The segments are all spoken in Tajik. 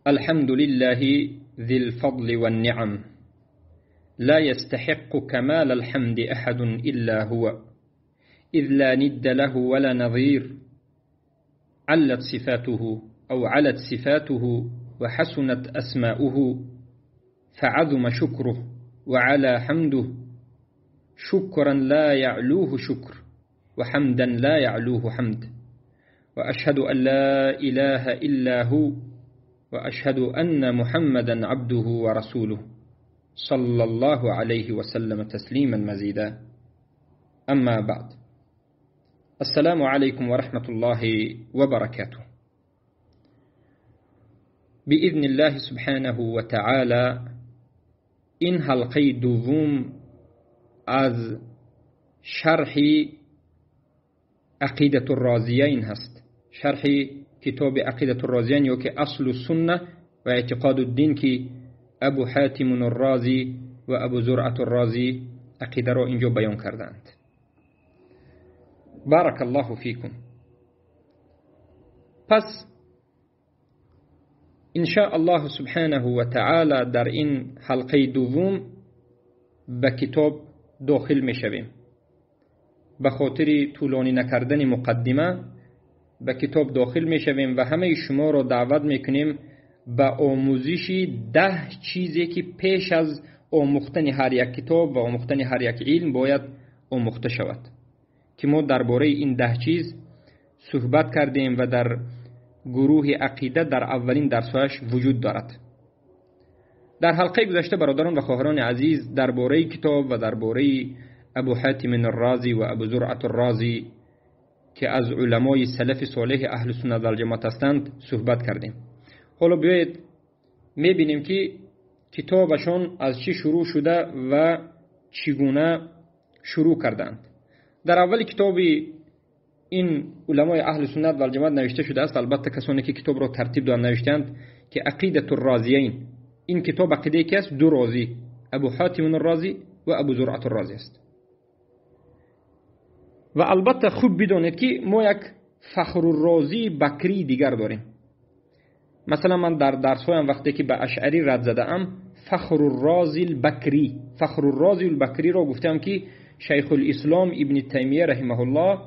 الحمد لله ذي الفضل والنعم، لا يستحق كمال الحمد أحد إلا هو، إذ لا ند له ولا نظير. علت صفاته أو علت صفاته وحسنت أسماؤه، فعظم شكره وعلى حمده، شكرا لا يعلوه شكر وحمدا لا يعلوه حمد. وأشهد أن لا إله إلا هو، وأشهد أن محمدا عبده ورسوله صلى الله عليه وسلم تسليما مزيدا. أما بعد، السلام عليكم ورحمة الله وبركاته. بإذن الله سبحانه وتعالى این حلقه دوم از شرح عقیدة الرازیین هست، شرح کتاب عقیدة الرازیین یا که اصل السنة و اعتقاد الدین که ابو حاتم الرازی و ابو زرعة الرازی عقیده را اینجا بیان کردند. بارک الله فیکم. پس إن شاء الله سبحانه و تعالی در این حلقه دوم به کتاب داخل میشویم. به خاطر طولانی نکردن مقدمه به کتاب داخل میشویم و همه شما را دعوت میکنیم به آموزش 10 چیزی که پیش از آموختن هر یک کتاب و آموختن هر یک علم باید آموخته شود، که ما درباره این 10 چیز صحبت کردیم و در گروه عقیده در اولین درسهایش وجود دارد. در حلقه گذشته برادران و خواهران عزیز درباره کتاب و درباره ابو حاتم الرازی و ابو زرعة الرازی که از علمای سلف صالح اهل سنت و جماعت هستند صحبت کردیم. حالا بیایید میبینیم که کتابشان از چی شروع شده و چگونه شروع کردند. در اول کتاب این علمای اهل سنت و جماعت نوشته شده است، البته کسانی که کتاب را ترتیب دادن نوشتند که عقیدة الرازیین، این کتاب عقیده که است دو رازی، ابو حاتم الرازی و ابو زرعة الرازی است. و البته خوب بدانید که ما یک فخر الرازی بکری دیگر داریم. مثلا من در درس‌هایم وقتی که به اشعری رد زده ام، فخر الرازی البکری، فخر الرازی البکری را گفتم که شیخ الاسلام ابن تیمیه رحمه الله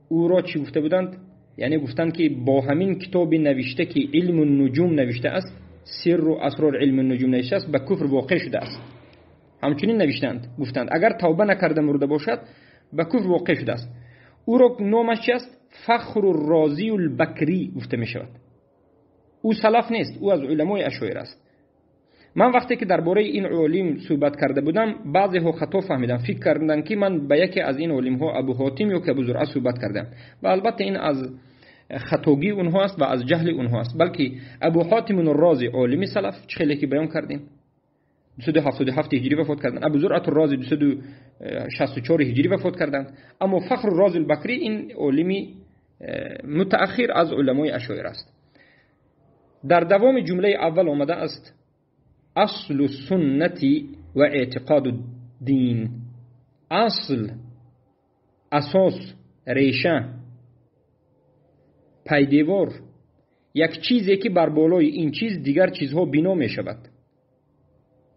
او را چی گفته بودند؟ یعنی گفتند که با همین کتاب نوشته که علم النجوم نوشته است، سر و اسرار علم النجوم نوشته است، به کفر واقع شده است. همچنین نوشتند، گفتند اگر توبه نکرده مرده باشد به کفر واقع شده است. او را نامش چی است؟ فخر الرازی البکری گفته می شود. او سلف نیست، او از علمای اشاعره است. من وقتی که درباره این علیم صحبت کرده بودم، بعضی ها خطا فهمیدن، فکر کردند که من به یکی از این علیم ها ابو حاتم یا که ابو زرعه صحبت کردم، و البته این از خطاگی اونها است و از جهل اونها است، بلکه ابو حاتم الرازی عالم سلف چه که بیان کردیم 277 هجری وفات کردند، ابو زرعة الرازی 264 هجری وفات کردند. اما فخر الرازی البکری این عالمی متأخر از علمای اشاعره است. در دوام جمله اول آمده است اصل السنة و اعتقاد الدین. اصل، اساس، ریشه، پیدیوار، یک چیزی که بر بالای این چیز دیگر چیزها بنا می شود.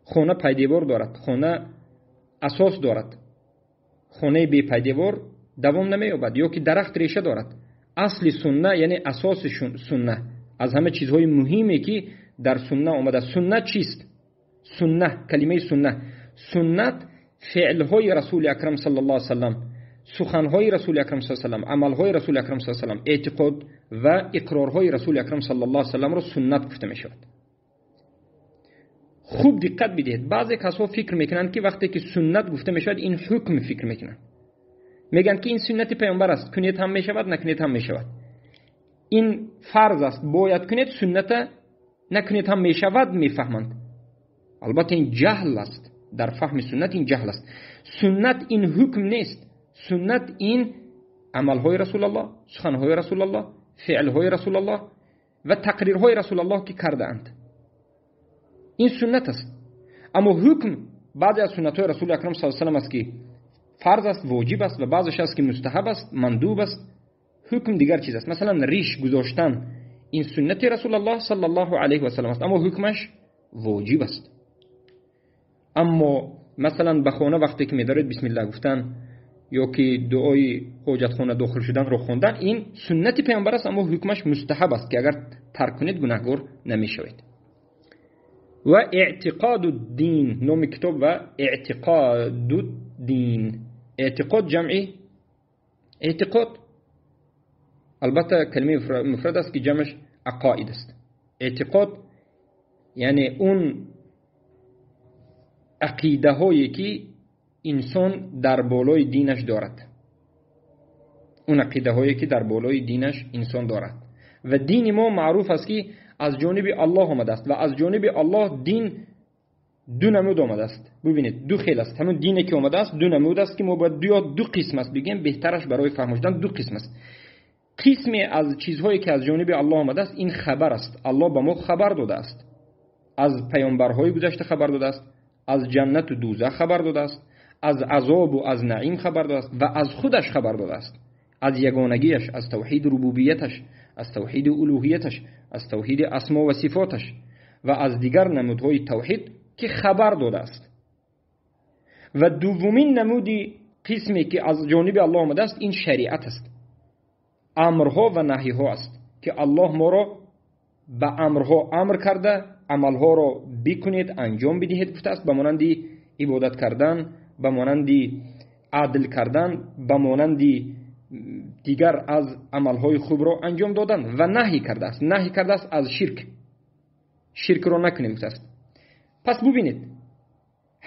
خانه پیدیوار دارد، خانه اساس دارد. خانه بی پیدیوار دوام نمی یابد، یا که درخت ریشه دارد. اصل سنه یعنی اساس سنه، از همه چیزهای مهمی که در سنه آمده. سنت چیست؟ سنه، کلمه سنه، سنت فعلهای رسول اکرم صلی الله علیه وسلم، سخنهای رسول اکرم صلی الله علیه وسلم، عملهای رسول اکرم صلی الله علیه وسلم، اعتقاد و اقرارهای رسول اکرم صلی الله علیه وسلم را سنت گفته می شود. خوب دقت بدهید، بعضی کسا فکر میکنند که وقتی که سنت گفته می شود این حکم فکر میکنند، میگن که این سنت پیامبر است، کنید هم می شود، نکنید هم می شود، این فرض است، باید کنید، سنت نکنید هم می شود، میفهمند. البته این جهل است، در فهم سنت این جهل است. سنت این حکم نیست، سنت این عملهای رسول الله، سخنهای رسول الله، فعلهای رسول الله و تقریرهای رسول الله که کرده اند، این سنت است. اما حکم بعضی از سنت‌های رسول اکرم صلی الله علیه و سلم است که فرض است، واجب است، و بعضیش است که مستحب است، مندوب است. حکم دیگر چیز است. مثلا ریش گذاشتن Ин суннати Расулуллоҳ саллаллоҳу алайҳи васаллам аст, аммо ҳукмаш воҷиб аст. Аммо масалан ба хона вақте ки медоред бисмиллаҳ гуфтан ё ки дуои ҳоҷатхона дохил шуданро хондан, ин суннати паёмбар аст, аммо ҳукмаш мустаҳаб аст, ки агар тарк кунед гунаҳгор намешавед. Ва эътиқоду дин номи китоб ва эътиқоду дин. Эътиқод ҷамъи эътиқод, албатта калимаи муфрад аст, ки ҷамъаш ақоид аст. Эътиқод яъне он ақидаҳое ки инсон дар болои динаш дорад, он ақидаҳое ки дар болои динаш инсон дорад. Ва дини мо маъруф аст, ки аз ҷониби Аллоҳ омадааст ва аз ҷониби Аллоҳ дин ду намуд омадааст. Бубинед, ду хел аст. Ҳамон дине ки омадааст ду намуд аст, ки мо бояд ду қисм аст бигем, беҳтараш барои фаҳм шудан ду қисм аст. Қисме аз чизҳое ки аз ҷониби Аллоҳ омадааст ин хабар аст. Аллоҳ ба мо хабар додааст, аз паёмбарҳои гузашта хабар додааст, аз ҷаннату дӯзах хабар додааст, аз азобу аз наим хабар додааст ва аз худаш хабар додааст, аз ягонагиаш, аз тавҳиди рубубияташ, аз тавҳиди улуҳияташ, аз тавҳиди асмо ва сифоташ ва аз дигар намудҳои тавҳид ки хабар додааст. Ва дуввумин намуди қисме ки аз ҷониби Аллоҳ омадааст ин шариат аст, амрҳо ва наҳиҳо аст, ки Аллоҳ моро ба амрҳо амр карда, амалҳоро бикунед, анҷом бидиҳед гуфтааст, ба монанди ибодат кардан, ба монанди адл кардан, ба монанди дигар аз амалҳои хубро анҷом додан. Ва наҳӣ кардааст, наҳӣ кардааст аз ширк, ширкро накунед гуфтааст. Пас бубинед,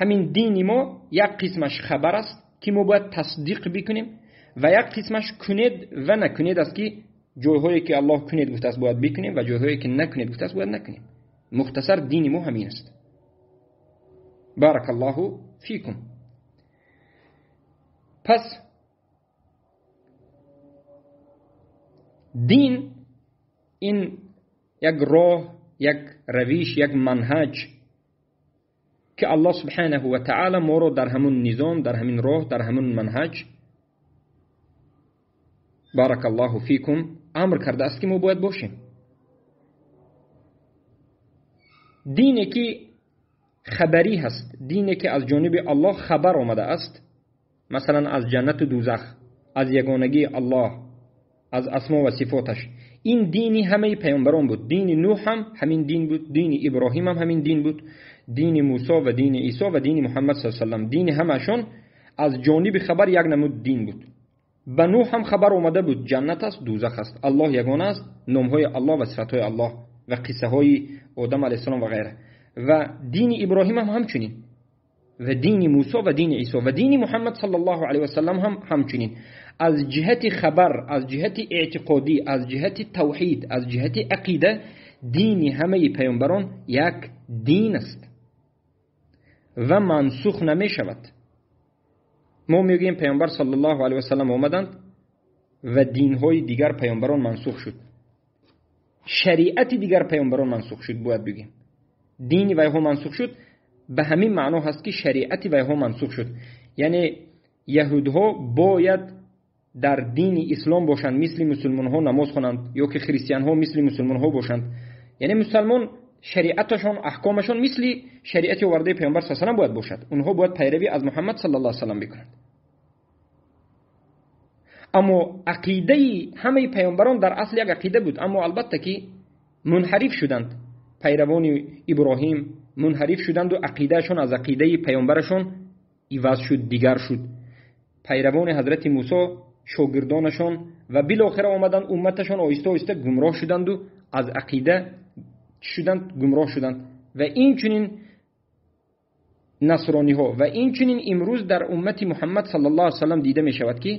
ҳамин дини мо як қисмаш хабар аст, ки мо бояд тасдиқ бикунем, ва як қисмаш кунед ва накунед аст, ки ҷойҳое ки Аллоҳ кунед гуфтааст бояд бикунем ва ҷойҳое ки накунед гуфтааст бояд накунем. Мухтасар дини мо ҳамин аст. Баракаллоҳу фикум. Пас дин ин як роҳ, як равиш, як манҳаҷ ки Аллоҳ субҳанаҳу ва таъала моро дар ҳамун низом, дар ҳамин роҳ, дар ҳамун манҳаҷ, баракаллоҳу фикум, амр кардааст, ки мо бояд бошем. Дине ки хабарӣ ҳаст, дине ки аз ҷониби Аллоҳ хабар омадааст, масалан аз ҷаннату дӯзах, аз ягонагии Аллоҳ, аз асмо ва сифоташ, ин дини ҳамаи паёмбарон буд. Дини Нӯҳ ҳам ҳамин дин буд, дини Иброҳим ҳам ҳамин дин буд, дини Мусо ва дини Исо ва дини Муҳаммад саллаллоҳу алайҳи васаллам. Дини ҳамаашон аз ҷониби хабар як намуд дин буд. Ба Нӯҳ ҳам хабар омада буд, ҷаннат аст, дӯзах аст, Аллоҳ ягона аст, номҳои Аллоҳ ва сифатҳои Аллоҳ ва қиссаҳои Одам алайҳиссалом ва ғайра. Ва дини Иброҳим ҳам ҳамчунин, ва дини Мусо ва дини Исо ва дини Муҳаммад саллаллоҳу алайҳи васаллам ҳам ҳамчунин. Аз ҷиҳати хабар, аз ҷиҳати эътиқодӣ, аз ҷиҳати тавҳид, аз ҷиҳати ақида, дини ҳамаи паёмбарон як дин аст ва мансух намешавад. Мо мегӯем паёмбар саллаллоҳу алайҳи васаллам омаданд ва динҳои дигар паёмбарон мансух шуд, шариати дигар паёмбарон мансух шуд. Бояд бигӯем дини вайҳо мансух шуд, ба ҳамин маъно ҳаст, ки шариати вайҳо мансух шуд. Яъне яҳудҳо бояд дар дини ислом бошанд, мисли мусулмонҳо намоз хонанд, ё ки христианҳо мисли мусулмонҳо бошанд. Яъне мусулмон шариаташон, аҳкомашон мисли шариати овардаи паёмбар саллаллоҳу алайҳи васаллам бояд бошад. Онҳо бояд пайравӣ аз Муҳаммад саллаллоҳу алайҳи васаллам бикунанд. Аммо ақидаи ҳамаи паёмбарон дар асл як ақида буд, аммо албатта ки мунҳариф шуданд. Пайравони Иброҳим мунҳариф шуданду ақидаашон аз ақидаи паёмбарашон иваз шуд, дигар шуд. Пайравони ҳазрати Мусо, шогирдонашон ва билохира омаданд умматашон оҳиста оҳиста гумроҳ шуданду аз ақида шуданд, гумроҳ шуданд. Ва инчунин насрониҳо ва инчунин имрӯз дар уммати Муҳаммад саллаллоҳу алайҳи васаллам дида мешавад, ки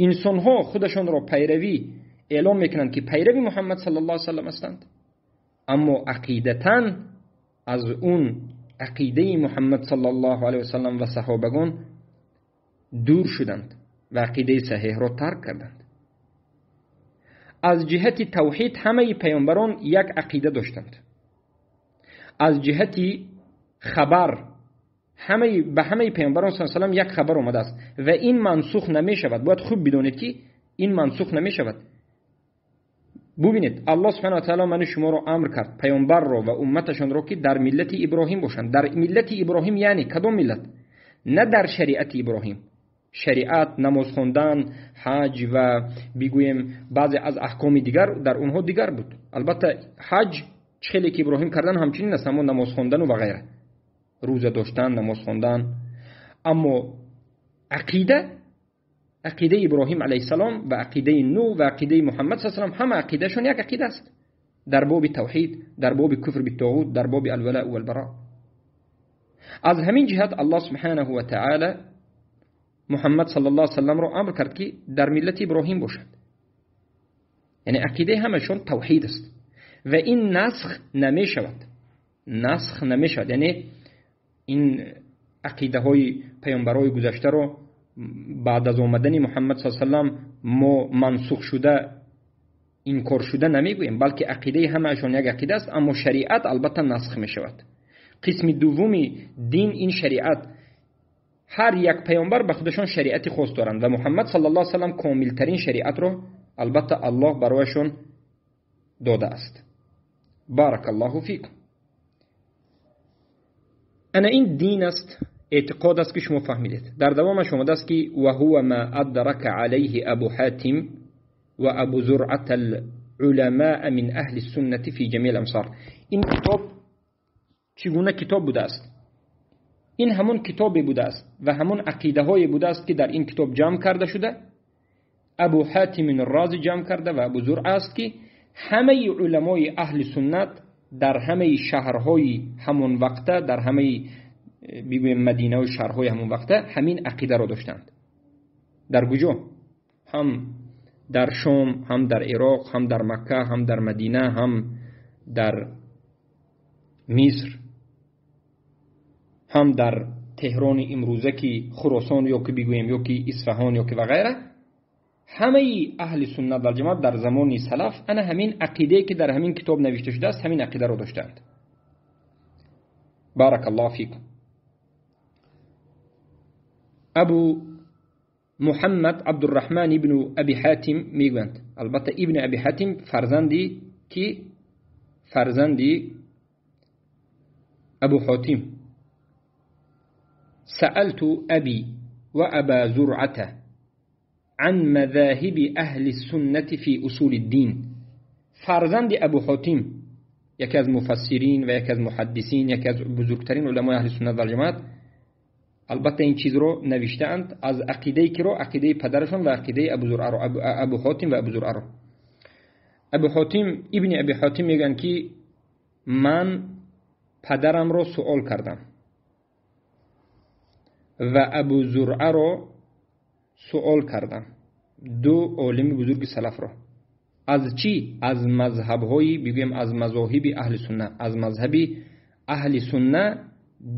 инсонҳо худашонро пайравӣ эълом мекунанд, ки пайрави Муҳаммад саллаллоҳу алайҳи васаллам ҳастанд, аммо ақидатан аз он ақидаи Муҳаммад саллаллоҳу алайҳи васаллам ва саҳобагон дур шуданд ва ақидаи саҳеҳро тарк карданд. Аз ҷиҳати тавҳид ҳамаи паёмбарон як ақида доштанд. Аз ҷиҳати хабар ба ҳамаи паёмбарон саллаллоҳу алайҳи васаллам як хабар омадааст ва ин мансух намешавад. Бояд хуб бидонед, ки ин мансух намешавад. Бубинед, Аллоҳ субҳанаҳу ва таъоло ману шуморо амр кард, паёмбарро ва умматашонро, ки дар миллати Иброҳим бошанд. Дар миллати Иброҳим яъне кадом миллат? На дар шариати Иброҳим. Шариат, намоз хондан, ҳаҷ ва бигӯем баъзе аз аҳкоми дигар дар онҳо дигар буд. Албатта ҳаҷ чӣ хеле ки Иброҳим кардан ҳамчунин аст, аммо намоз хондану ва ғайра, рӯза доштан, намоз хондан. Аммо ақида, ақидаи Иброҳим алайҳиссалом ва ақидаи Нӯҳ ва ақидаи Муҳаммад саллаллоҳу алайҳи васаллам ҳама ақидаашон як ақида аст. Дар боби тавҳид, дар боби куфр биттоғут, дар боби алвалаъ валбаро. Аз ҳамин ҷиҳат Аллоҳ субҳанаҳу ва таъоло Муҳаммад саллаллоҳу алайҳи васалламро амр кард, ки дар миллати Иброҳим бошад. Яъне ақидаи ҳамашон тавҳид аст ва ин насх намешавад. Насх намешавад. Яъне ин ақидаҳои паёмбарҳои гузаштаро баъд аз омадани Муҳаммад саллаллоҳу алайҳи васаллам мо мансух шуда, инкор шуда намегӯем, балки ақидаи ҳамаашон як ақида аст, аммо шариат албатта насх мешавад. Қисми дуввуми дин ин шариат. Ҳар як паёмбар ба худашон шариати хос доранд ва Муҳаммад саллаллоҳу алайҳи васаллам комилтарин шариатро албатта Аллоҳ барояшон додааст. Баракаллоҳу фикум. Ана ин дин аст, эътиқод аст, ки шумо фаҳмидед. Дар давомаш омадааст, ки ва ҳува ма адрака алайҳи Абу Ҳатим ва Абу Зуръата ал-уламаа мин аҳли суннати фи ҷамиъ ал-амсар. Ин китоб чӣ гуна китоб будааст? Ин ҳамон китобе будааст ва ҳамон ақидаҳое будааст, ки дар ин китоб ҷамъ карда шуда, Абу Ҳатим Рози ҷамъ карда ва Абу Зуръа аст, ки ҳамаи уламои аҳли суннат дар ҳамаи шаҳрҳои ҳамон вақта, дар ҳамаи бигӯем мадинаву шаҳрҳои ҳамон вақта ҳамин ақидаро доштанд. Дар куҷо? Ҳам дар Шом, ҳам дар Ироқ, ҳам дар Макка, ҳам дар Мадина, ҳам дар Миср, ҳам дар Теҳрони имрӯза, ки Хуросон ё ки бигӯем, ё ки Исфаҳон, ё ки ва ғайра. Ҳамаи аҳли суннат валҷамоат дар замони салаф ана ҳамин ақидае, ки дар ҳамин китоб навишта шудааст, ҳамин ақидаро доштаанд. Баракаллоҳу фикум. Абу Муҳаммад Абдурраҳман ибну Аби Ҳатим мегӯянд. Албатта ибни Аби Ҳатим фарзанди ки? Фарзанди Абу Ҳотим. سألت أبي وأبا زرعة عن مذاهب أهل السنة في أصول الدين. فرزند أبو حاتم، یکی از مفسرین و یکی از محدثین، یکی از بزرگترین علمای اهل سنت و جماعت، البته این چیز رو نوشته‌اند از عقیده کی رو؟ عقیده پدرشون و عقیده ابو زرعه رو، ابو حاتم و ابو زرعه رو. ابو حاتم ابن ابی حاتم میگن که من پدرم رو سوال کردم و ابو زرعه رو سوال کردم، دو عالم بزرگ سلف رو. از چی؟ از مذهب‌های، بگویم از مذاهب اهل سنت، از مذهب اهل سنت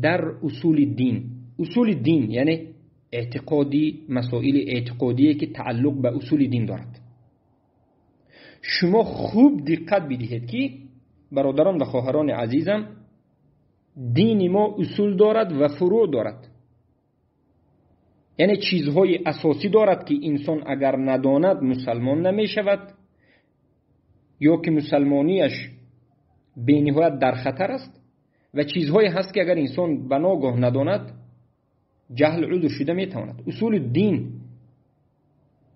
در اصول دین. اصول دین یعنی اعتقادی، مسائل اعتقادی که تعلق به اصول دین دارد. شما خوب دقت بدهید که برادران و خواهران عزیزم، دین ما اصول دارد و فروع دارد. یعنی چیزهای اساسی دارد که انسان اگر نداند مسلمان نمی شود، یا که مسلمانیش به نهایت در خطر است، و چیزهایی هست که اگر انسان به ناگاه نداند جهل عذر شده میتواند. اصول دین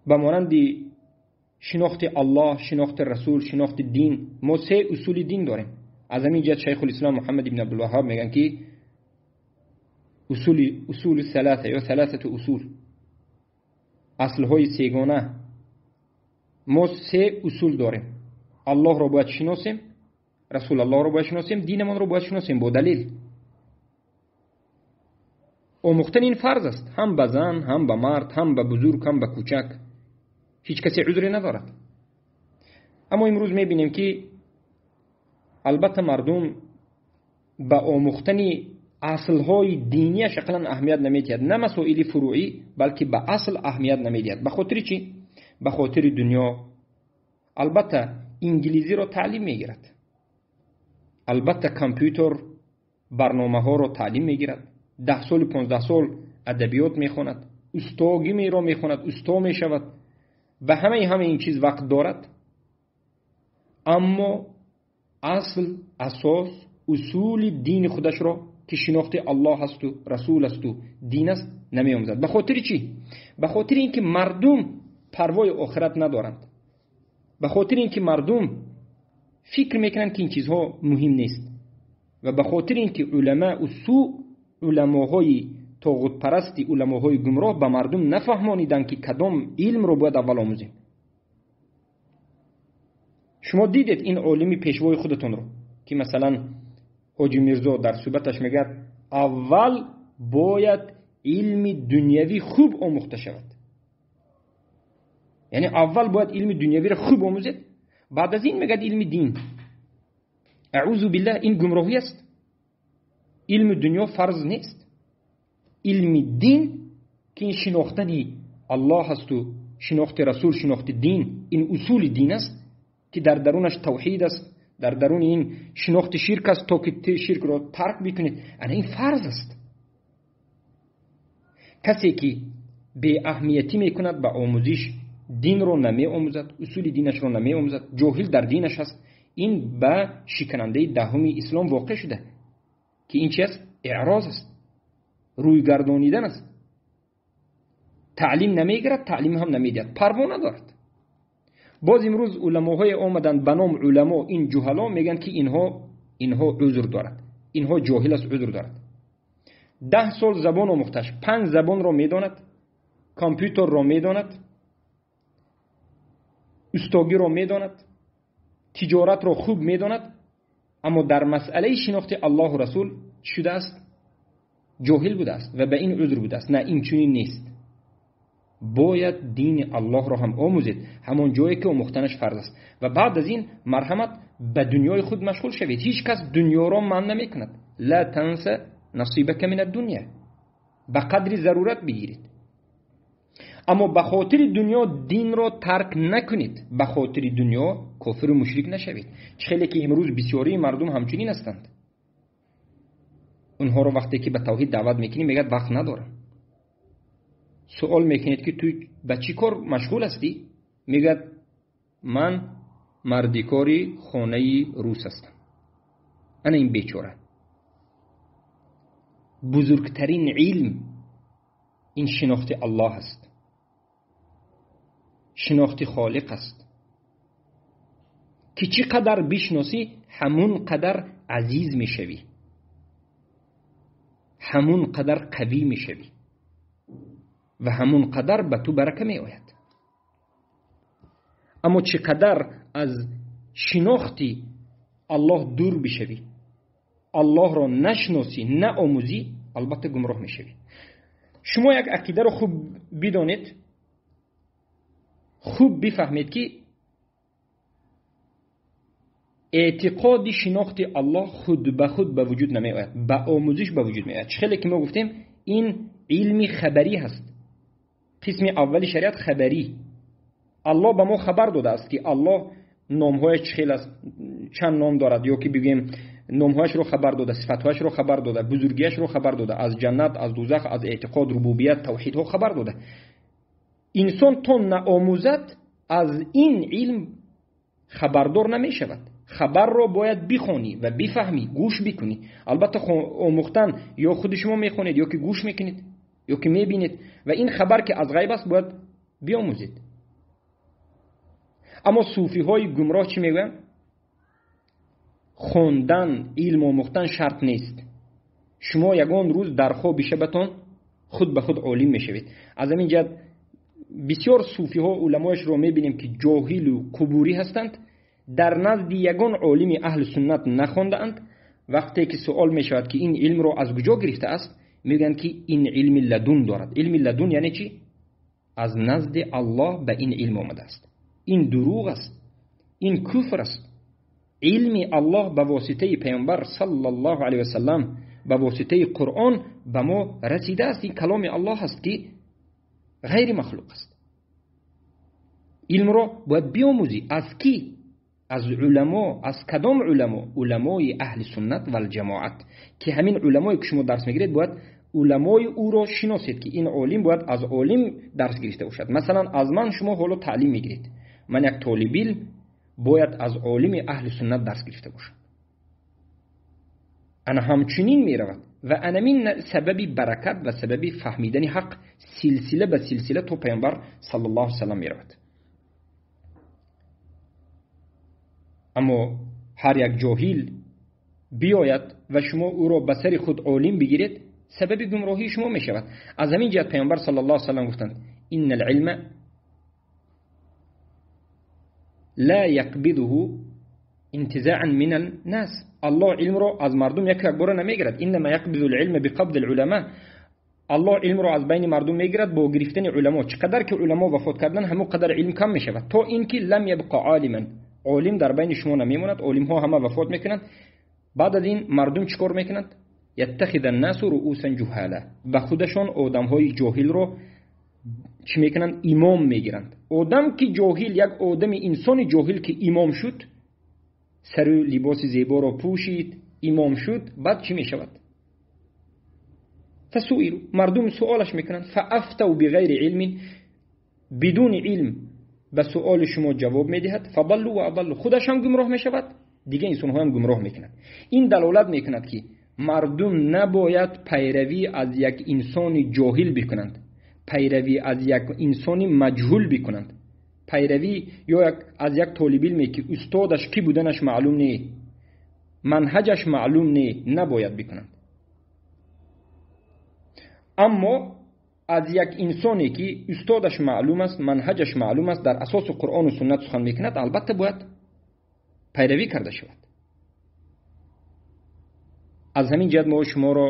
به مانند شناخت الله، شناخت رسول، شناخت دین، ما سه اصول دین داریم. از همین جهت شیخ الاسلام محمد ابن عبدالوهاب میگن که اصول ثلاثه یا ثلاثه اصول، اصلهای سگانه. ما سه اصول داریم: الله را باید شناسیم، رسول الله را باید شناسیم، دینمان را باید شناسیم با دلیل. آموختن این فرض است، هم به زن، هم به مرد، هم به بزرگ، هم به کوچک. هیچ کسی عذری ندارد. اما امروز میبینیم که البته مردم به آموختن اصلهای دینیش اقلا اهمیت نمیدهد، نه مسائل فروعی، بلکه به اصل اهمیت نمیدهد. به خاطر چی؟ به خاطر دنیا. البته انگلیسی را تعلیم میگیرد، البته کامپیوتر برنامه ها را تعلیم میگیرد، 10 سال 15 سال ادبیات میخواند، استاگی را میخواند، استا میشود، به همه این چیز وقت دارد. Аммо асл, асос, усули дини худашро ки шинохти Аллоҳ ҳасту расул асту дин аст намеомӯзад. Ба хотири чӣ? Ба хотири ин ки мардум парвои охират надоранд, ба хотири ин ки мардум фикр мекунанд ки ин чизҳо муҳим нест ва ба хотири ин ки уламау су, уламоҳои тоғутпарасти, уламоҳои гумроҳ ба мардум нафаҳмониданд ки кадом илмро бояд аввал омӯзем. Шумо дидед ин олими пешвои худатонро ки масалан ҳоҷи Мирзо дар суҳбаташ мегӯяд аввал бояд илми дунявӣ хуб омӯхта шавад. Яъне аввал бояд илми дунявиро хуб омӯзед, баъд аз ин мегӯяд илми дин. Аъузу биллаҳ, ин гумроҳӣ аст. Илми дунё фарз нест. Илми дин ки ин шинохтани Аллоҳ асту шинохти расул, шинохти дин, ин усули дин аст ки дар дарунаш тавҳид аст, дар даруни ин шинохти ширк аст, то ки ширкро тарк бикунед. Ана ин фарз аст. Касе ки беаҳамиятӣ мекунад ба омӯзиш, динро намеомӯзад, усули динашро намеомӯзад, ҷоҳил дар динаш аст, ин ба шиканандаи даҳуми ислом воқеъ шуда ки ин чи аст? Эъроз аст, рӯйгардонидан аст. Таълим намегирад, таълим ҳам намедиҳад, парво надорад. Боз имрӯз уламоҳое омаданд ба ном уламо, ин ҷуҳало мегӯянд ки инҳо узр дорад, инҳо ҷоҳил аст, узр дорад. 10 сол забон омӯхташ, 5 забонро медонад, компютерро медонад, устогиро медонад, тиҷоратро хуб медонад, аммо дар масъалаи шинохти Аллоҳу расул чӣ шудааст? Ҷоҳил будааст ва ба ин узр будааст. На, ин чунин нест. Бояд дини Аллоҳро ҳам омӯзед, ҳамон ҷое ки омӯхтанаш фарз аст. Ва баъд аз ин марҳамат ба дунёи худ машғул шавед. Ҳеҷ кас дунёро манъ намекунад. Ла танса насибака мин ад-дунё, ба қадри зарурат бигиред. Аммо ба хотири дунё динро тарк накунед, ба хотири дунё кофиру мушрик нашавед. Чӣ хеле ки имрӯз бисёрии мардум ҳамчунин ҳастанд. Онҳоро вақте ки ба тавҳид даъват мекунӣ мегӯяд вақт надорам. Суол мекунед ки ту ба чӣ кор машғул ҳастӣ? Мегӯяд ман мардикори хонаи рус ҳастам. Ана ин бечора. Бузургтарин илм ин шинохти Аллоҳ аст, шинохти Холиқ аст ки чӣ қадар бишносӣ ҳамун қадар азиз мешавӣ, ҳамун қадар қавӣ мешавӣ ва ҳамун қадар ба ту барака меояд. Аммо чӣ қадар аз шинохти Аллоҳ дур бишавӣ, Аллоҳро нашносӣ, наомӯзӣ, албатта гумроҳ мешавӣ. Шумо як ақидаро хуб бидонед, хуб бифаҳмед ки эътиқоди шинохти Аллоҳ худ ба худ ба вуҷуд намеояд, ба омӯзиш ба вуҷуд меояд. Чӣ хеле ки мо гуфтем, ин илми хабарӣ ҳаст. Қисми аввали шариат хабарӣ. Аллоҳ ба мо хабар додааст ки Аллоҳ номҳояш чӣ хел аст, чанд ном дорад, ё ки бигӯем номҳояшро хабар дода, сифатҳояшро хабар дода, бузургиашро хабар дода, аз ҷаннат, аз дузах, аз эътиқод, рубубият, тавҳидҳо хабар дода. Инсон то наомӯзад аз ин илм хабардор намешавад. Хабарро бояд бихонӣ ва бифаҳмӣ, гӯш бикунӣ. Албатта омӯхтан ё худи шумо мехонед, ё ки гӯш мекунед, ё ки мебинед, ва ин хабар ки аз ғайб аст бояд биомӯзед. Аммо суфиҳои гумроҳ чӣ мегӯянд? Хондан, илм омӯхтан шарт нест. Шумо ягон рӯз дар хоби шабатон худ ба худ олим мешавед. Аз ҳамин ҷиҳат бисёр суфиҳо уламояшро мебинем ки ҷоҳилу қубурӣ ҳастанд, дар назди ягон олими аҳли суннат нахондаанд. Вақте ки суол мешавад ки ин илмро аз куҷо гирифтааст, мегӯянд ки ин илми ладун дорад. Илми ладун яъне чӣ? Аз назди Аллоҳ ба ин илм омадааст. Ин дурӯғ аст, ин куфр аст. Илми Аллоҳ ба воситаи паёмбар саллаллоҳу алайҳи васаллам, ба воситаи Қуръон ба мо расидааст. Ин каломи Аллоҳ аст ки ғайри махлуқ аст. Илмро бояд биомӯзӣ. Аз кӣ? Аз уламо. Аз кадом уламо? Уламои аҳли суннат валҷамоат, ки ҳамин уламое ки шумо дарс мегиред бояд уламои ӯро шиносед ки ин олим бояд аз олим дарс гирифта бошад. Масалан аз ман шумо ҳоло таълим мегиред. Ман як толибилм бояд аз олими аҳли суннат дарс гирифта бошад. Ана ҳамчунин меравад ва анамин сабаби баракат ва сабаби фаҳмидани ҳақ силсила ба силсила то Паёмбар саллаллоҳу алайҳи васаллам меравад. Аммо ҳар як ҷоҳил биёяд ва шумо ӯро ба сари худ олим бигиред, сабаби гумроҳии шумо мешавад. Аз ҳамин ҷиҳат Паёмбар саллаллоҳу алайҳи васаллам гуфтанд: инна алилма ла яқбидуҳу интизаан мин аннас. Аллоҳ илмро аз мардум як якбора намегирад. Иннама яқбизу алилма биқабди алуламо. Аллоҳ илмро аз байни мардум мегирад бо гирифтани уламо. Чӣ қадар ки уламо вафот кардан, ҳамон қадар илм кам мешавад, то ин ки лам ябқа олиман, олим дар байни шумо намемонад, олимҳо ҳама вафот мекунанд. Баъд аз ин мардум чӣ кор мекунанд? Яттахида аннасу руъусан ҷуҳала, ба худашон одамҳои ҷоҳилро чӣ мекунанд? Имом мегиранд. Одам ки ҷоҳил, як одами инсони ҷоҳил ки имом шуд, сару либоси зеборо пӯшид, имом шуд, баъд чӣ мешавад? Фасуилу, мардум суолаш мекунанд. Фаафтав биғайри илмин, бидуни илм ба суоли шумо ҷавоб медиҳад. Фадаллу ва адаллу, худаш ҳам гумроҳ мешавад, дигар инсонҳоям гумроҳ мекунад. Ин далолат мекунад ки мардум набояд пайравӣ аз як инсони ҷоҳил бикунанд, пайравӣ аз як инсони маҷҳул бикунанд, пайравӣ ё аз як толибилме ки устодаш кӣ буданаш маълум не, манҳаҷаш маълум не, набояд бикунанд. Аммо аз як инсоне ки устодаш маълум аст, манҳаҷаш маълум аст, дар асоси Қуръону суннат сухан мекунад, албатта бояд пайравӣ карда шавад. Аз ҳамин ҷиҳат мо шуморо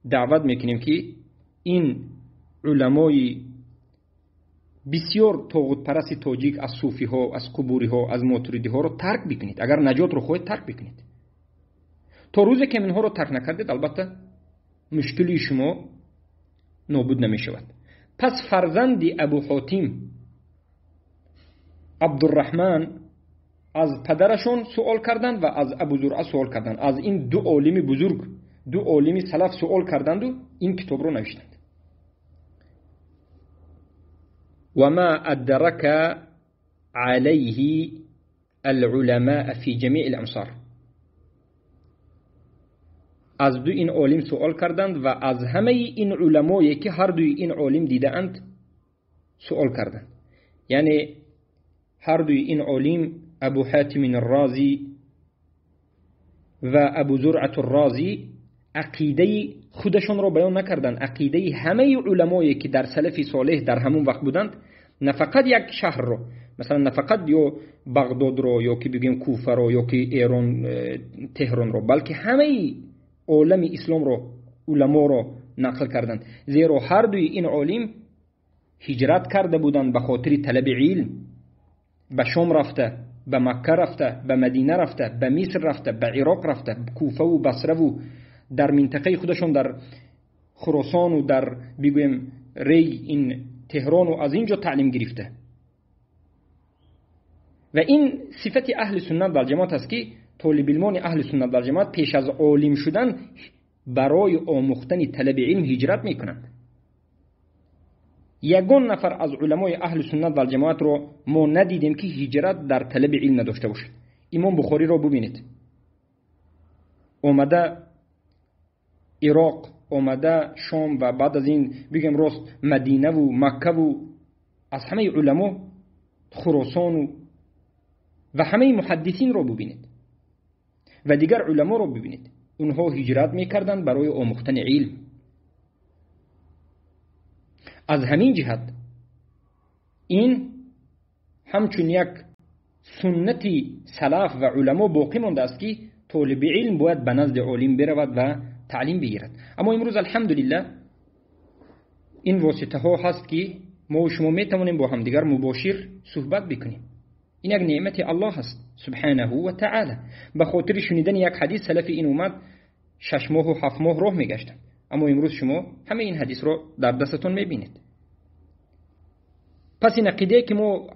даъват мекунем ки ин уламои бисёр тоғутпарасти тоҷик аз суфиҳо, аз қубуриҳо, аз мотуридиҳоро тарк бикунед. Агар наҷотро хоҳед, тарк бикунед. То рӯзе ки инҳоро тарк накардед, албатта мушкили шумо нобуд намешавад. Пас фарзанди Абу Ҳотим Абдурраҳман аз падарашон суол карданд ва аз Абу Зуръа суол карданд. Аз ин ду олими бузург, ду олими салаф суол карданду ин китобро навиштанд. وما أدرك عليه العلماء في جميع الأمصار. از دو این عالم سوال کردند و از همه این علمایی که هر دوی این عالم دیدند سوال کردند. یعنی هر دوی این عالم، ابو حاتم الرازی و ابو زرعة الرازی، عقیده خودشون رو بیان نکردند. عقیده همه علمایی که در سلف صالح در همون وقت بودند، نه فقط یک شهر رو، مثلا نه فقط یا بغداد رو یا که بگیم کوفه رو یا که ایران تهران رو، بلکه همه عالم اسلام رو، علما رو نقل کردند. زیرا هر دوی این عالم هجرت کرده بودند به خاطر طلب علم، به شام رفته، به مکه رفته، به مدینه رفته، به مصر رفته، به عراق رفته، به کوفه و بصره و در منطقه خودشون در خراسان و در بگویم ری این تهران و از اینجا تعلیم گرفته. و این صفت اهل سنت و الجماعت است که طالب علمان اهل سنت و الجماعت پیش از عالم شدن برای آموختن طلب علم هجرت میکنند. یگان نفر از علمای اهل سنت و الجماعت رو ما ندیدیم که هجرت در طلب علم نداشته باشد. امام بخاری رو ببینید، اومده عراق، اومده شام و بعد از این بگم راست مدینه و مکه و از همه علما خراسان و همه محدثین رو ببینید و دیگر علما رو ببینید، اونها هجرت میکردند برای آموختن علم. از همین جهت این همچون یک سنتی سلف و علما باقی مانده است که طالب علم باید به نزد عالم برود و تعلیم بگیرد. اما امروز الحمدلله این واسطه ها هست که ما و شما میتوانیم با همدیگر مباشر صحبت بکنیم. این یک نعمت الله است سبحانه و تعالی. به خاطر شنیدن یک حدیث سلف این اومد 6 ماه و 7 ماه راه میگشتند، اما امروز شما همه این حدیث رو در دستتون میبینید. پس این عقیده که ما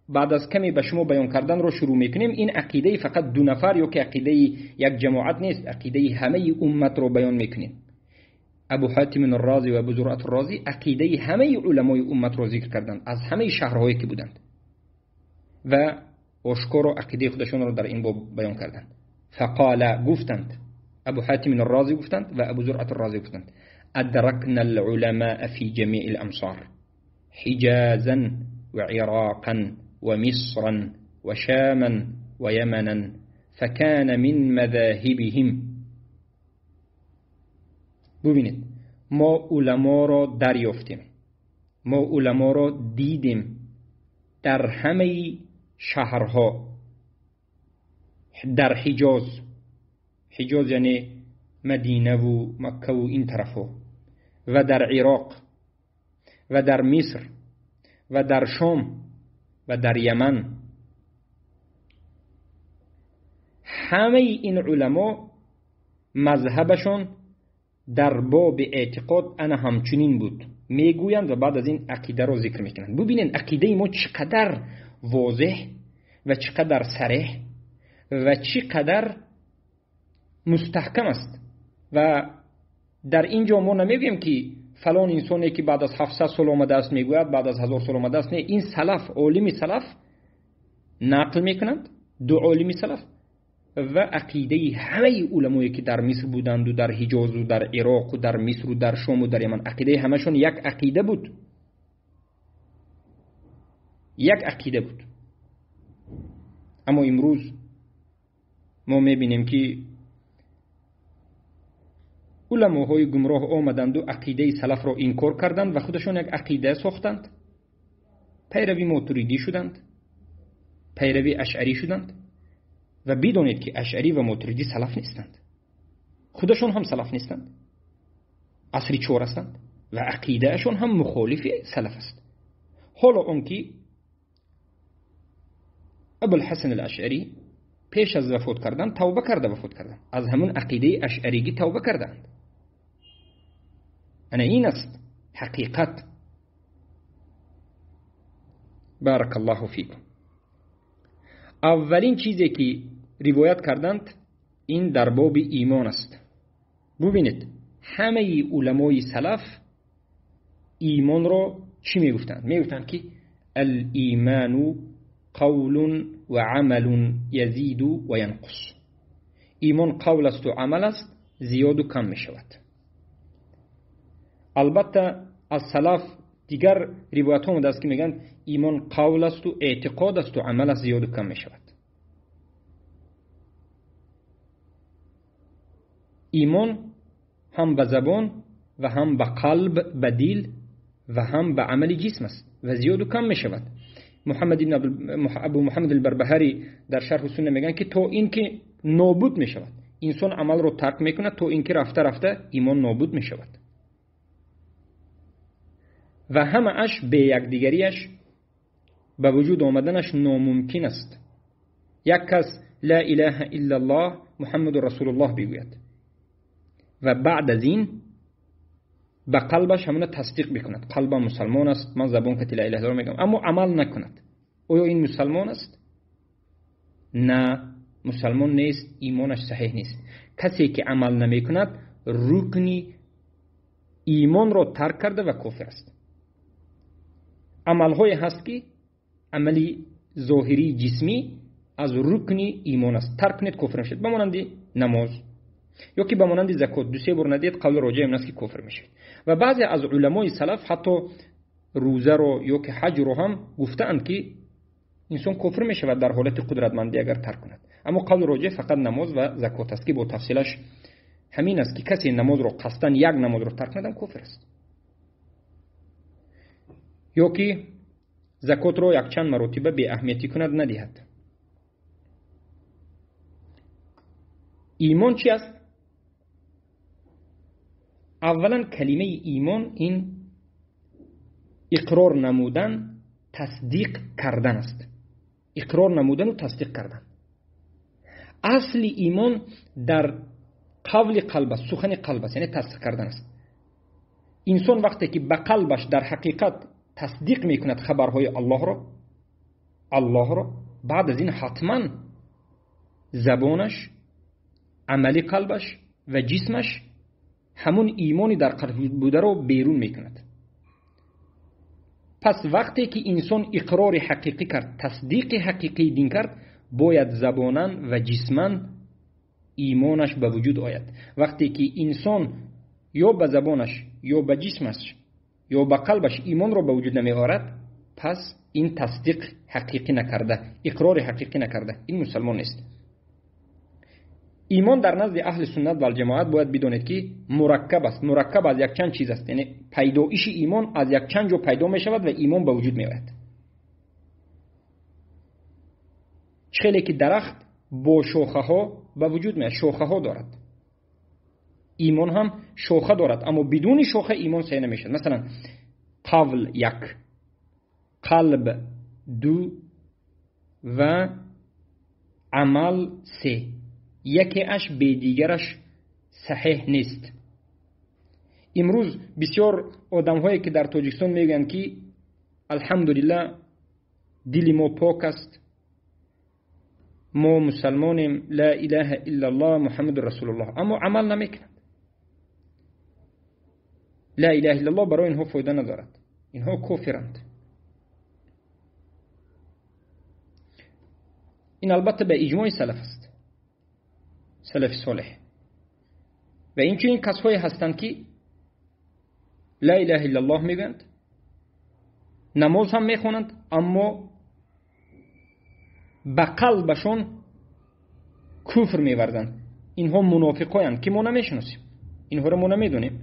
بعد از کمی به شما بیان کردن رو شروع میکنیم، این عقیده فقط دو نفر یا که عقیده یک جماعت نیست، عقیده همه امت رو بیان میکنیم. ابو حاتم الرازی و ابو زرعة الرازی عقیده همه علمای امت رو ذکر کردند از همه شهرهایی که بودند و ошкоро ақидаи худашонро дар ин боб баён карданд. Фақола гуфтанд, Абу Ҳатим Розӣ гуфтанд ва Абу Зуръат Розӣ гуфтанд: أدركنا العلماء في جميع الأمصار حجازا وعراقا ومصرا وشاما ويمنا فكان من مذاهبهم. ببینید، ما علما را دریافتیم، ما علما را دیدیم در همه شهرها، در حجاز، حجاز یعنی مدینه و مکه و این طرفها، و در عراق و در مصر و در شام و در یمن. همه این علما مذهبشان در باب اعتقاد انا همچنین بود میگویند و بعد از این عقیده را ذکر میکنند. ببینید عقیده ما چقدر واضح و چقدر صریح و چقدر مستحکم است. و در اینجا ما نمیگیم که فلان انسانی که بعد از 700 سال آمده است میگوید، بعد از 1000 سال آمده است. نه، این سلف، عالم سلف نقل میکنند، دو عالم سلف، و عقیده همه علمایی که در مصر بودند و در حجاز و در عراق و در مصر و در شام و در یمن، عقیده همشون یک عقیده بود، یک عقیده بود. اما امروز ما میبینیم که علماهای گمراه آمدند و عقیده سلف را انکار کردند و خودشان یک عقیده ساختند، پیروی ماتریدی شدند، پیروی اشعری شدند. و بدانید که اشعری و ماتریدی سلف نیستند، خودشان هم سلف نیستند، عصر 4 هستند و عقیدهشان هم مخالف سلف است. حالا آنکه ابوالحسن الاشعری پیش از وفات کردن توبه کرده، وفات کردن از همون عقیده اشعریگی توبه کردند. انا این است حقیقت. بارک الله فیکم. اولین چیزی که روایت کردند این در باب ایمان است. ببینید همه علمای سلف ایمان را چی میگفتند؟ میگفتند که الایمان قول و عمل یزید و ینقص. ایمان قول است و عمل است، زیاد و کم میشود. البته از سلف دیگر روایت ها آمده است که میگن ایمان قول است و اعتقاد است و عمل است، زیاد و کم میشود. ایمان هم به زبان و هم به قلب، به دل و هم به عمل جسم است و زیاد و کم میشود. محمد بن ابو محمد البربهاری در شرح سنه میگن که تا اینکه نابود میشود، انسان عمل رو ترک میکند تا اینکه رفته رفته ایمان نابود میشود و همه اش به یکدیگریش به وجود آمدنش ناممکن است. یک کس لا اله الا الله محمد رسول الله بگوید و بعد از این به قلبش همون تصدیق بکند، قلبم مسلمان است، من زبان که لا اله الا الله میگم، اما عمل نکند، آیا این مسلمان است؟ نه، مسلمان نیست، ایمانش صحیح نیست. کسی که عمل نمی کند رکن ایمان را ترک کرده و کافر است. عملهای هست که عملی ظاهری جسمی از رکن ایمان است، ترک کنید کافر میشید، به مانند نماز یا که به مانند زکات، دو سه بار ندید قول راجع این است که کافر میشید. و بعضی از علمای سلف حتی روزه رو یا که حج رو هم گفتند که انسان کافر میشود در حالت قدرتمندی اگر ترک کند. اما قول راجع فقط نماز و زکات است که با تفصیلش همین است که کسی نماز رو قصداً یک نماز رو ترک کند کافر است، یا که زکات رو یک چند مرتبه بی اهمیتی کند ندهد. ایمان چی است؟ اولا کلمه ایمان این اقرار نمودن، تصدیق کردن است. اقرار نمودن و تصدیق کردن. اصل ایمان در قول قلب است، سخن قلب است، یعنی تصدیق کردن است. انسان وقتی که به قلبش در حقیقت تصدیق میکند خبرهای الله را، الله را، بعد از این حتما زبانش، عمل قلبش و جسمش همون ایمانی در قلب بوده رو بیرون میکند. Пас вақте ки инсон иқрори ҳақиқӣ кард, тасдиқи ҳақиқии дин кард, бояд забонан ва ҷисман имонаш ба вуҷуд ояд. Вақте ки инсон ё ба забонаш, ё ба ҷисмаш, ё ба қалбаш имонро ба вуҷуд намеорад, пас ин тасдиқ ҳақиқӣ накарда, иқрори ҳақиқӣ накарда, ин мусалмон нест. Имон дар назди аҳли суннат валҷамоат бояд бидонед, ки мураккаб аст. Мураккаб аз якчанд чиз аст, яъне пайдоиши имон аз якчанд ҷо пайдо мешавад ва имон ба вуҷуд меояд. Чӣ хеле ки дарахт бо шохаҳо ба вуҷуд меояд, шохаҳо дорад, имон ҳам шоха дорад, аммо бидуни шоха имон саҳеҳ намешавад. Масалан, қавл як, қалб ду ва амал се. Якеаш бе дигараш саҳеҳ нест. Имрӯз бисёр одамҳое ки дар Тоҷикистон мегӯянд, ки алҳамдулиллаҳ, дили мо пок аст, мо мусалмонем, ла илаҳа иллаллоҳ муҳаммаду расулуллоҳ, аммо амал намекунанд. Ла илаҳа иллаллоҳ барои инҳо фоида надорад, инҳо кофиранд. Ин албатта ба иҷмои салаф аст, салафи солеҳ. Ва инчунин касҳое ҳастанд, ки ла илаҳа иллаллоҳ мегӯянд, намоз ҳам мехонанд, аммо ба қалбашон куфр меварзанд. Инҳо мунофиқоянд, ки мо намешиносем, инҳоро мо намедонем,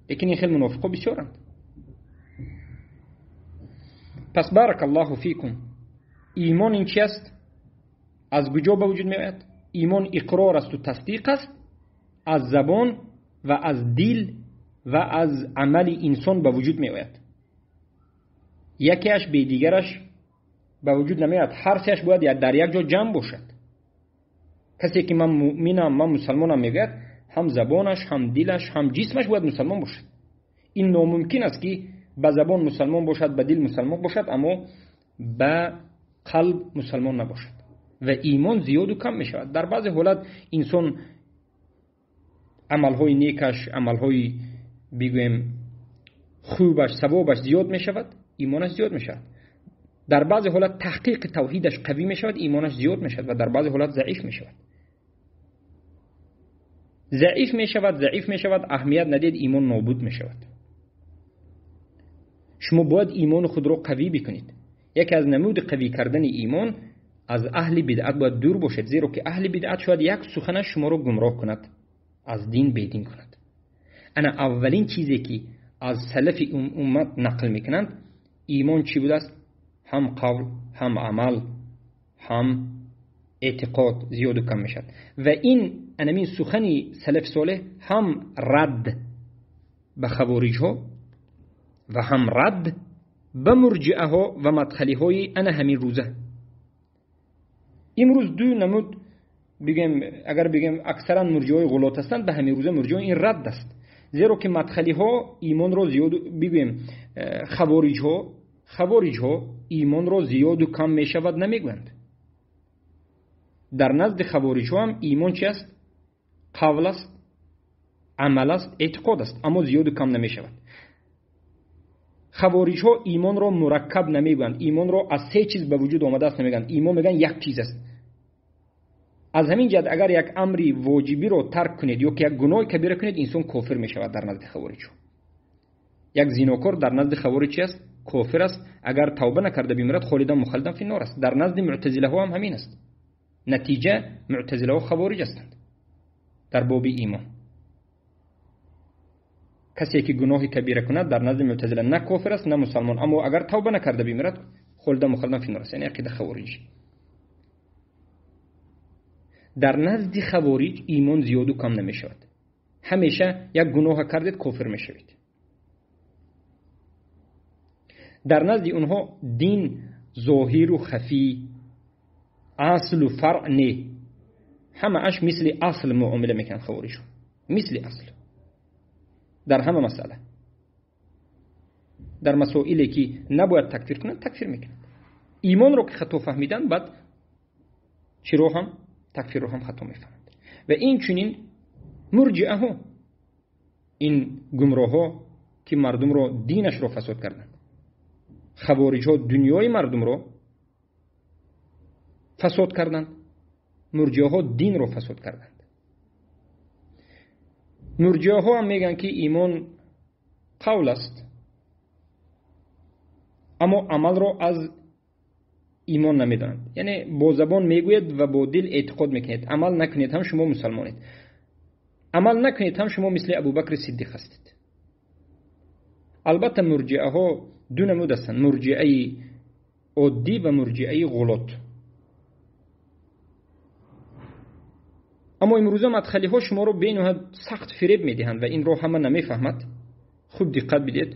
лекин ин хел мунофиқо бисёранд. Пас баракаллоҳу фикум, имон ин чи аст? Аз куҷо ба вуҷуд меояд? Имон иқрор асту тасдиқ аст, аз забон ва аз дил ва аз амали инсон ба вуҷуд меояд. Якеаш бе дигараш ба вуҷуд намеояд, ҳар сеаш бояд дар як ҷо ҷамъ бошад. Касе ки ман муъминам, ман мусалмонам мегӯяд, ҳам забонаш, ҳам дилаш, ҳам ҷисмаш бояд мусалмон бошад. Ин номумкин аст, ки ба забон мусалмон бошад, ба дил мусалмон бошад, аммо ба қалб мусалмон набошад. Ва имон зиёду кам мешавад. Дар баъзе ҳолат инсон амалҳои некаш, амалҳои бигӯем хубаш, савобаш зиёд мешавад, имонаш зиёд мешавад. Дар баъзе ҳолат таҳқиқи тавҳидаш қавӣ мешавад, имонаш зиёд мешавад ва дар баъзе ҳолат заиф мешавад. Заиф мешавад, заиф мешавад, аҳамият надиҳед, имон нобуд мешавад. Шумо бояд имони худро қавӣ бикунед. Яке аз намуди қавӣ кардани имон аз аҳли бидъат бояд дур бошед, зеро ки аҳли бидъат шояд як суханаш шуморо гумроҳ кунад, аз дин бедин кунад. Ана аввалин чизе ки аз салафи уммат нақл мекунанд, имон чӣ будааст? Ҳам қавл, ҳам амал, ҳам эътиқод зиёду кам мешавад. Ва ин анамин сухани салафи солеҳ ҳам радд ба хавориҷҳо ва ҳам радд ба мурҷиаҳо ва мадхалиҳои ана ҳамин рӯза. Имрӯз ду намуд бигӯем, агар бигӯем аксаран мурҷиаҳои ғулот ҳастанд, ба ҳамин рӯза мурҷиаҳо ин радд аст. Зеро ки мадхалиҳо имонро зиёду бигӯем, хавориҷҳо имонро зиёду кам мешавад намегӯянд. Дар назди хавориҷҳо ҳам имон чи аст? Қавл аст, амал аст, эътиқод аст, аммо зиёду кам намешавад. Хавориҷҳо имонро мураккаб намегӯянд, имонро аз се чиз ба вуҷуд омадааст намегӯянд. Имон мегӯянд як чиз аст. Аз ҳамин ҷиҳат агар як амри воҷибиро тарк кунед ё ки як гуноҳи кабира кунед, инсон кофир мешавад дар назди хавориҷҳо. Як зинокор дар назди хавориҷ чи аст? Кофир аст. Агар тавба накарда бимирад, холидан мухаллидан фи нор аст. Дар назди муътазилаҳо ҳам ҳамин аст. Натиҷа, муътазилаҳо хавориҷ ҳастанд дар боби имон. Касе ки гуноҳи кабира кунад дар назди муътазила на кофир аст, на мусалмон, аммо агар тавба накарда бимирад, холидан мухаллидан фи нор аст, яъне ақида хавориҷ. Дар назди хавориҷ имон зиёду кам намешавад. Ҳамеша як гуноҳа кардед, кофир мешавед. Дар назди онҳо дин зоҳиру хафӣ, аслу фаръ не, ҳамааш мисли асл муомила мекунанд хавориҷҳо, мисли асл дар ҳама масъала. Дар масоиле ки набояд такфир кунанд, такфир мекунанд. Имонро ки хато фаҳмиданд, баъд чиро ҳам такфирро ҳам хато мефаҳманд. Ва инчунин мурҷиаҳо, ин гумроҳҳо ки мардумро динашро фасод карданд. Хавориҷҳо дунёи мардумро фасод карданд, мурҷиаҳо динро фасод карданд. Мурҷиаҳо ҳам мегӯянд, ки имон қавл аст, аммо амалро аз имон намедонанд. Яъне бо забон мегӯед ва бо дил эътиқод мекунед, амал накунед ҳам шумо мусалмонед, амал накунед ҳам шумо мисли Абубакри Сиддиқ ҳастед. Албатта мурҷиаҳо ду намуд ҳастанд: мурҷиаи оддӣ ва мурҷиаи ғулот. Аммо имрӯза мадхалиҳо шуморо бениҳоят сахт фиреб медиҳанд ва инро ҳама намефаҳмад. Хуб диққат бидиҳед.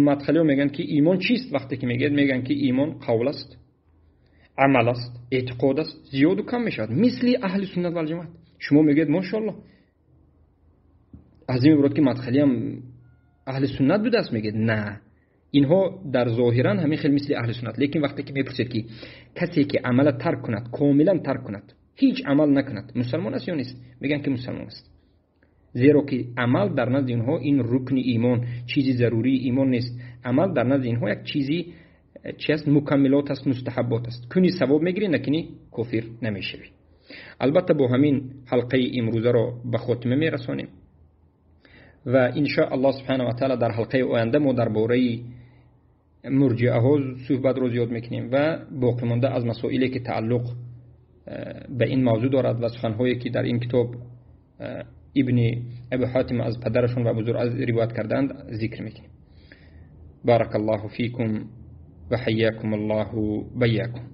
Мадхалиҳо мегӯянд, ки имон чист? Вақте ки мегӯяд, мегӯянд, ки имон қавл аст, амал аст, эътиқод аст, зиёду кам мешавад, мисли аҳли суннат валҷамоат. Шумо мегӯед мошоаллоҳ, аз ин мебурад, ки мадхалиам аҳли суннат будааст. Мегӯяд на, инҳо дар зоҳиран ҳамин хел мисли аҳли суннат, лекин вақте ки мепурсед, ки касе ки амала тарк кунад, комилан тарк кунад, ҳеҷ амал накунад, мусалмон аст ё нест? Мегӯянд, ки мусалмон аст. Зеро ки амал дар назди инҳо ин рукни имон, чизи зарурии имон нест. Амал дар назди инҳо як чизи чи аст? Мукаммилот аст, мустаҳаббот аст. Куни савоб мегирӣ, накунӣ кофир намешавӣ. Албатта бо ҳамин ҳалқаи имрӯзаро ба хотима мерасонем ва иншо Аллоҳ субҳанаҳу ва таъала дар ҳалқаи оянда мо дар бораи мурҷиаҳо суҳбатро зиёд мекунем ва боқимонда аз масоиле ки тааллуқ ба ин мавзӯъ дорад ва суханҳое ки дар ин китоб Ибни Абу Ҳотим аз падарашон ва Абу Зуръа ривоят кардаанд зикр мекунем. Баракаллоҳу фикум ва ҳайякум Аллоҳу байякум.